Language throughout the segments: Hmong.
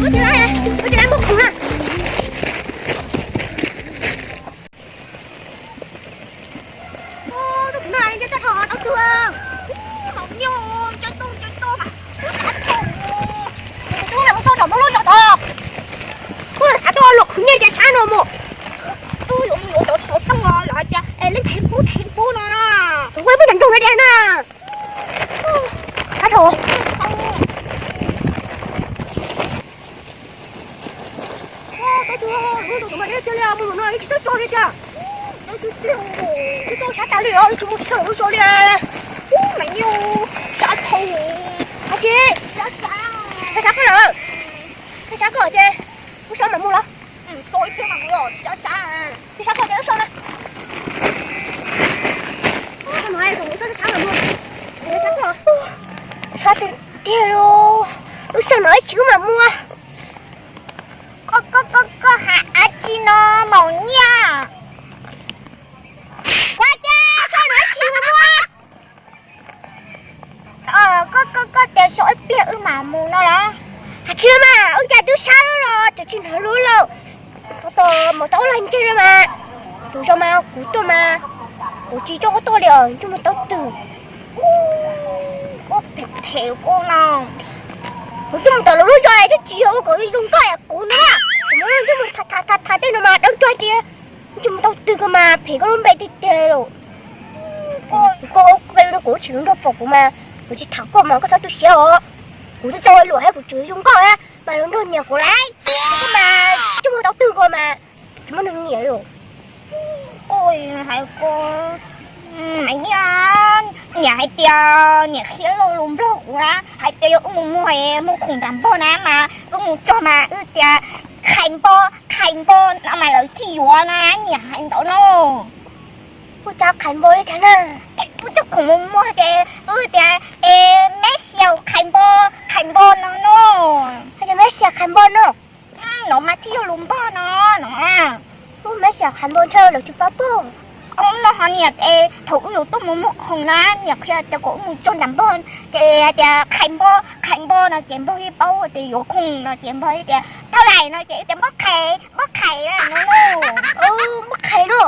Ua cas muaj khoom na. Tus no nco tag nrho tau tuag. Maum nyuj, cov toj cov toj mas, ub, xav tau, tus no mus txog tom npoo lub zos tod. Ub, xav tau luag khwv nyiaj ces sab no mus. Ub, yuav mus yuav cov xov tooj los hais tias es leej thev pub thev pub no na. Tus ua muaj cov nroog no diam na. Ab thaum Ub, tus mas deb tiag li, mus lawm no tsis txawj tso li tiag. Tsis txawj sab tas li os, tsis mus tsis txawj lawm lub zos li. Ub, mas nyuj, sab tshau. Ab tsi, sab koj lawm. Sab koj ces wb so mam mus los. Wb so ib pliag mam mus los, sab sab. Wb so koj ces wb so na. Sab tiag tiag li, wb so no ib chim wb mam mus. Koj, koj, koj, koj hais dab tsi no maum nyiaj? Kuv tias so no ib chim wb mam mus. Koj, koj, koj tias so ib pliag wb mam mus no los? Hais tsis no mas ua cas twb sab lawm los tseem tsis hnov lub lauj. Tos tos mus tau ua lag ntseg no mas, tus zos mas kuv tuaj mas kuv tsis coj koj tuaj li os, coj mus tau twg. Ub, phem phem koj no. Kuv coj mus tom lawv lub zos twb tsis yog ua kom zoo nkauj kuv no. Kuv muab coj mus tham tham tham tej no mas dawb tuag tiag. Coj mus tau twg koj mas phem koj lub npe tiag tiag lauj. Koj ua qe no kuv tsis nrog pom kuv mas kuv tsis tham koj mas koj txhob tu siab os. Kuv twb tau luam thiab kuv tseem zoo nkauj thiab mas luag nrog nyiam kuv lauj. Koj mas coj mus tau twg koj mas tsis muaj neeg nyiam li. Koj hais koj, niam hais tias niam qhia lus Nplog kuv na, hais tias yog wb mus muag muag khoom nram npog na mas wb mus txog mas wb tias qhais npo, qhais npo no mas lawv thiaj yuav na, niam hais ntawd no. Ua cas qhais npo li cas na? Wb coj khoom mus muag ces wb tias es meb xiaus qhais npo, qhais npo no no. Hais tias meb xiaus qhais npo no. No mas thiaj yog lus npog no no. Ub, meb xiaus qhais npo ntshe lawv tsis paub pom. Ub, no ho niam es thaum wb yuav tuaj mus muag khoom na, niam qhia tias kom wb mus txog nram npog ces hais tias qhais npo, qhais npo no ces npog yeej paub tias yuav khoom no ces npog yeej tias thauj laim no ces wb tias npog qhais, npog qhais no. Npog qhais no.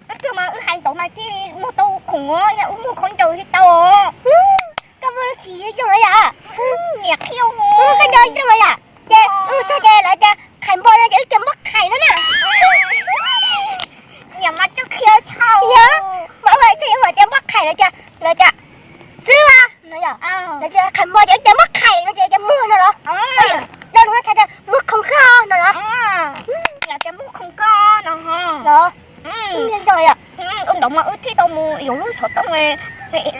Tab sis mas wb hais ntawd mas thiaj muag tau khoom os, yog wb muag khaub ncaws thiaj tau os. Koj muag tsis zoo yam. Niam qhia, koj nco zoo yam. Ces wb mus txog ces lawv tias qhais npo no ces wb tias npog qhais no na. Niam mas coj qhia tshaj. Mas wb thiaj yuav hais tias npog qhais no ces lawv tias xwb as no yom. Lawv tias qhais npo ces wb tias npog qhais no ces tias muag no los? Dab laug txhais tias muag khoom koj no los? Tias muag khoom koj no los? Zoo yom. Ua ntawd mas wb thiaj tau mus yuav lub xov tooj,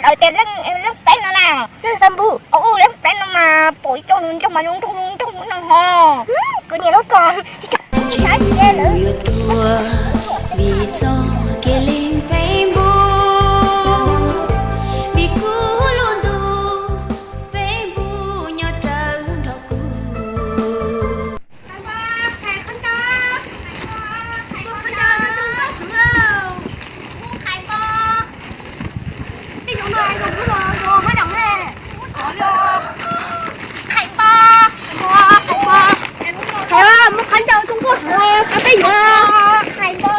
lawv tias leej, leej peb no na. Leej Facebook. Ua leej peb no mas pom ib co nroog mas nroog nroog no ho. Kuv niam lub ko tsis hais tsis lawm. Yuav tuag vim txoj kev leej Facebook, vim kuv lub ntu Facebook nyob rawv nrog kuv. Qhais npo, muab qhov ncauj zoo nkauj heev, qhov peb yuav. Qhais npo,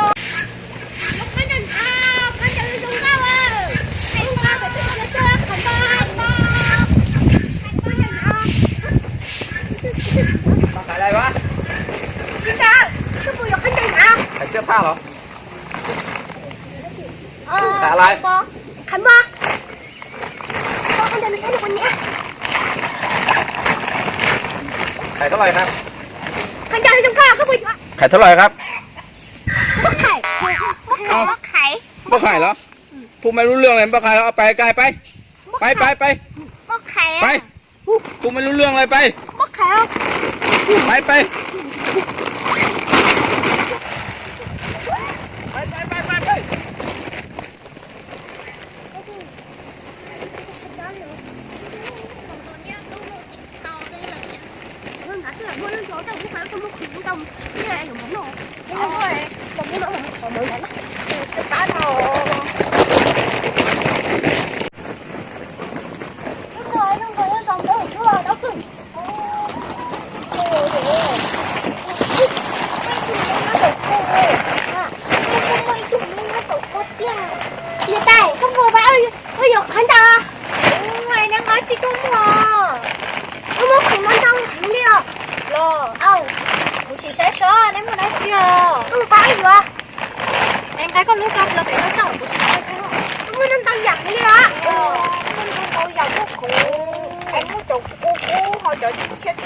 muab qhov ncauj hnav, qhov ncauj zoo nkauj. Qhais npo, qhais npo, qhais npo, qhais npo. Qhais npo, qhais npo. Qhais thab laisครับ Qhais thab laisครับ Npog qhais los? Puj mej lub lwj le, npog qhais los, pais kais pais. Pais pais pais. Pais. Puj mej lub lwj le, pais. Pais pais. Tuaj muaj, tuaj muaj khoom no ntau heev li os. Los, kuv sim saib seb neb muaj dab tsi os. Tuaj pab yuav. Es nqa koj lub tso los pem no seb kuv sim saib seb. Tuaj muaj ntau yam heev li os. Muaj ntau yam, muaj khoom, es muaj cov kub kub ho cov tshiab tshiab.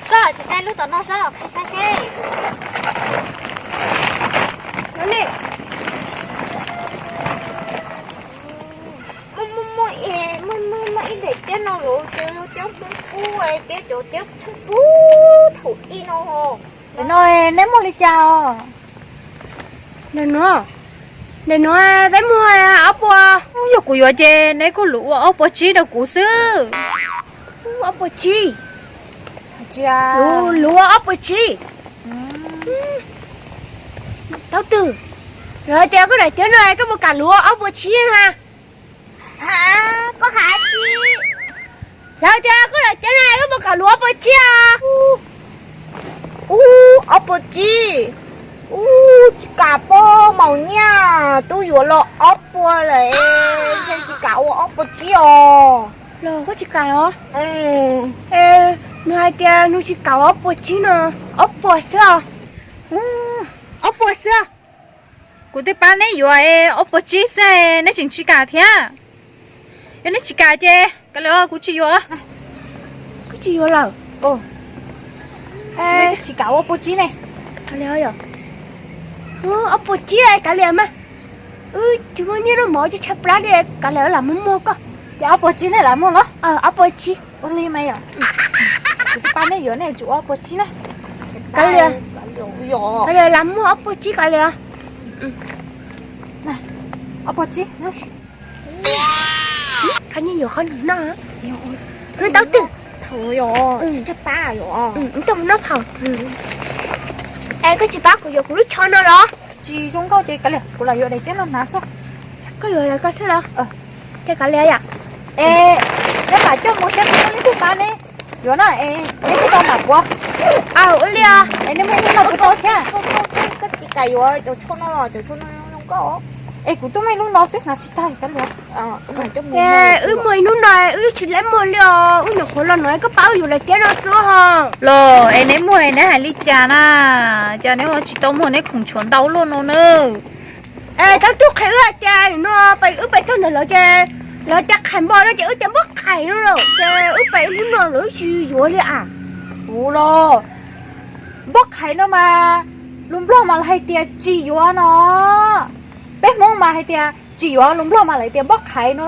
Seb sim saib lub tom no seb qhia saib seb. Muaj, muaj, muaj, muaj, muaj ib daim tiab no los ces tiab Hmoob kub, tiab cov tiab Hmoob kub thaum ub no. Nim no neb muaj li cas os? Nim no, nim no peb muaj ob puas. Yog kuv yuav ces neb kuj luv ua ob puas tsib rau kuv xwb. Ob puas tsib. Luv ua ob puas tsib. Tau twg? Yog hais tias koj daim tiab no koj puas kam luv ua ob puas tsib ha? Koj has tsi? Yog tias koj daim tiab no koj puas kam luv ob puas tsib os? Ub, ob puas tsib. Ub, tsis kam pob maum nyiaj, twb yuav los ob puas lawm, ntshe tsis kam ua ob puas tsib os. Los koj tsis kam los? Es nws hais tias nws tsis kam ob puas tsib no, ob puas xwb os. Ob puas xwb. Kuv twb pab neb yuav ob puas tsib xwb, neb tseem tsis kam thiab. Yog neb tsis kam ces kav liam, kuv tsis yuav. Koj tsis yuav lawm? Neb tsis kam ua puas tsib ne? Kav liam, ob puas tsib kav liam mas. Wb tsis muaj nyiaj noj mov, tsis tshaib plab li, kav liam lam muag muag koj. Ces ob puas tsib nej lam muag los? Ob puas tsib. Ua li mas yom. Kuv twb pab neb yuav, neb yuav tsum ua ob puas tsib na. Kav liam, kav liam lam muag ob puas tsib kav liam. Ob puas tsib. Koj nyiam yuav qhov nws noj. Nws tau twg? Tau mus noj phaum. Es koj tsis pab kuv yuav kuv lub tsho no los? Tsis zoo nkauj ces kav liam, kuv lam yuav daim tiab no hnav xwb. Koj yuav los koj xwb los? Ces kav liam yom. Es neb mam coj mus saib kuv muaj leej twg pab neb yuav na, es neb twb tau mam puav. Ua li os. Es neb muaj ib lub no kuv tau thiab. Koj tsis kam yuav cov tsho no los? Cov tsho no zoo nkauj. Es kuv twb muaj ib lub no twb hnav tsis tag kav liam. Ces wb muaj ib hnub no wb tsis laib muag li os, wb nyuam qhuav los no koj pab wb yuav daim tiab no xwb ho. Los es neb muag neb hais li cas na? Cas neb ua tsis tau muag, neb khoom tshuav ntau luaj no na. Es tau tub qhia wb hais tias no, wb pais txog ntawd lawv ces lawv tias qhais npog no ces wb tias npog qhais no lawm ces wb pais ib hnub no lawv tsis yuav li as. Kuv los, npog qhaiv no mas lus Nplog mas lawv hais tias tsis yuav no. Peb Hmoob mas hais tias tsis yuav, lus Nplog mas lawv tias npog qhaiv no.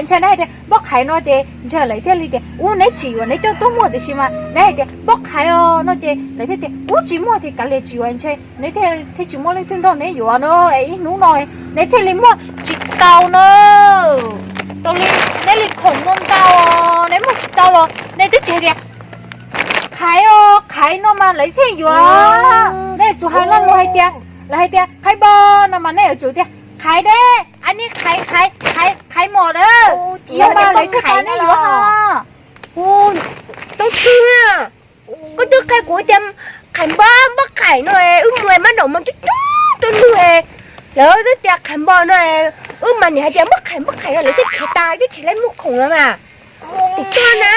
Ntshai neb hais tias npog qhaiv no ces ntshai lawv thiaj li tias ub neb tsis yuav, neb coj tuaj muag, tiam sis mas neb hais tias npog qhaiv os no ces lawv thiaj tias ub tsis muag ces kav liam tsis yuav, ntshai neb thiaj tsis muaj leej twg nrog neb yuav no. Es ib hnub no neb thiaj li muag tsis tau na. Tau li neb li khoom muaj ntau, neb muag tsis tau los neb twb tsis hais tias qhaiv os, qhaiv no mas lawv thiaj yuav. Neb yuav tsum hais lo lus hais tias, lawv hais tias qhaiv npog no mas neb yuav tsum tias qhaiv deb, a ni qhaiv, qhaiv, qhaiv, qhaiv mos dawb, no mas lawv thiaj pab neb yuav ho. Tau twg na, koj twb qhia kuv tias qhaiv npog, npog qhaiv no, wb mus mas daum mas coob coob tuaj nug, lawv twb tias qhaiv npog no, wb mas niam hais tias npog qhaiv, npog qhaiv no lawv twb khiav tas twb tsis laib muag khoom no mas. Tim tuag na.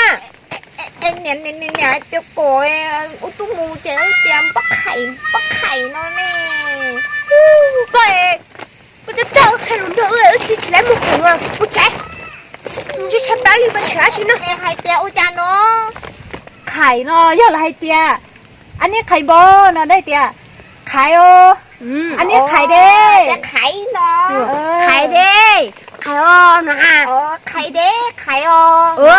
Niam, niam tias kom wb tuaj mus ces wb tias npog qhaiv, npog qhaiv no ne. Koj, koj twb txawj qhia lus nrog wb, wb thiaj tsis laib muag khoom no. Mus tsev, tsis tshaib plab li, pab tshaib dab tsi no. Hais tias ua cas no? Qhaiv no yog lawv hais tias, a ni qhaiv npog no lawv tias qhaiv os. A ni qhaiv deb, qhaiv no, qhaiv deb, qhaiv os no. Qhaiv deb, qhaiv os.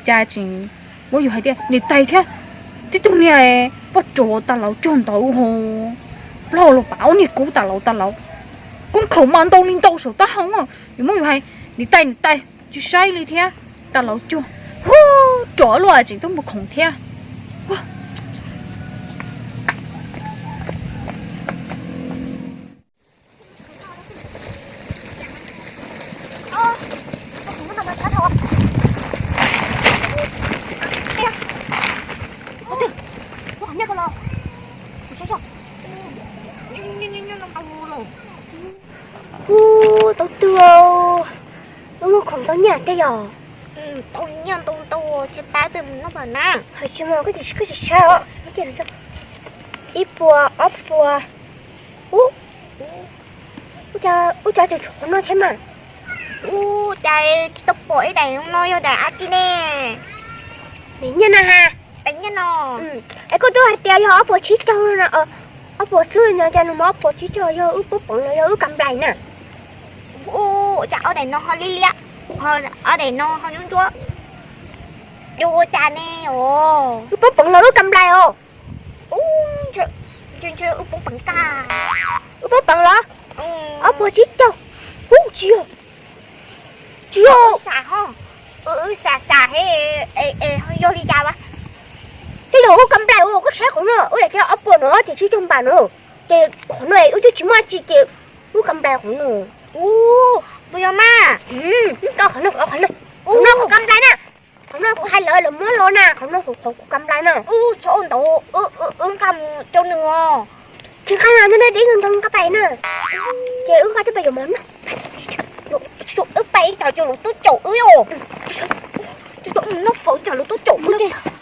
Cas tseem muab yus hais tias niam tais thiab tib tug niag poj rov tas laus cog ntawd ho, plaub los pam ob niag kub tas laus tas laus, koob khoom mas ntau li ntau saum taub hau, yus muab yus hais niam tais niam tais tsis saib li thiab, tas laus cog, hu, rov luaj tseem tuaj muag khoom thiab. Tej yog tau nyiaj ntau ntau, tsis pab twg mus noj pam na. Hais tsis mus, koj tsis saib os. Ib puas, ob puas. Ub, ub, cas tseem tshuav qhov no thiab mas. Ub, cas tsis tau pom ib daim no yog daim dab tsi ne? Daim nyiaj no ha. Daim nyiaj no. Es koj twb hais tias yog ob puas tsib caug no, ob puas xwb no, cas nws mas ob puas tsib caug, yog wb pub peev los yog wb kam nplais na? Ub, cas ob daim no ho liab liab, ho ob daim no ho ntsuab ntsuab. Yuav ua cas ne os? Wb pub peev los wb kam nplais os. Ub, ntshe wb pub peev tag. Wb pub peev los? Ob puas tsib caug. Ub, tsis yog, tsis yog. Wb xav xav he, yog li cas as? Tej zaum wb kam nplais os, koj saib qhov no, wb daim tias ob puas no ces tsib caug npam no, ces qhov no wb twb tsis muaj dab tsi ces wb kam nplais qhov no. Ub, puas yog mas? Wb tau qhov no, qhov no, qhov no kuv kam nplais na. Qhov no kuv hais lawv, lawv muab los na, qhov no kuv, qhov kuv kam nplais na. Ub, txhob ua ntau, wb nqa mus rau nws os. Tsis nqa los, nyob deb nyob ntawd nqa pais na. Ces wb nqa coj pais yuav mov noj. Wb pais ib tsam ces lawv tuaj caum wb os. Noj fawm tsam lawv tuaj caum wb.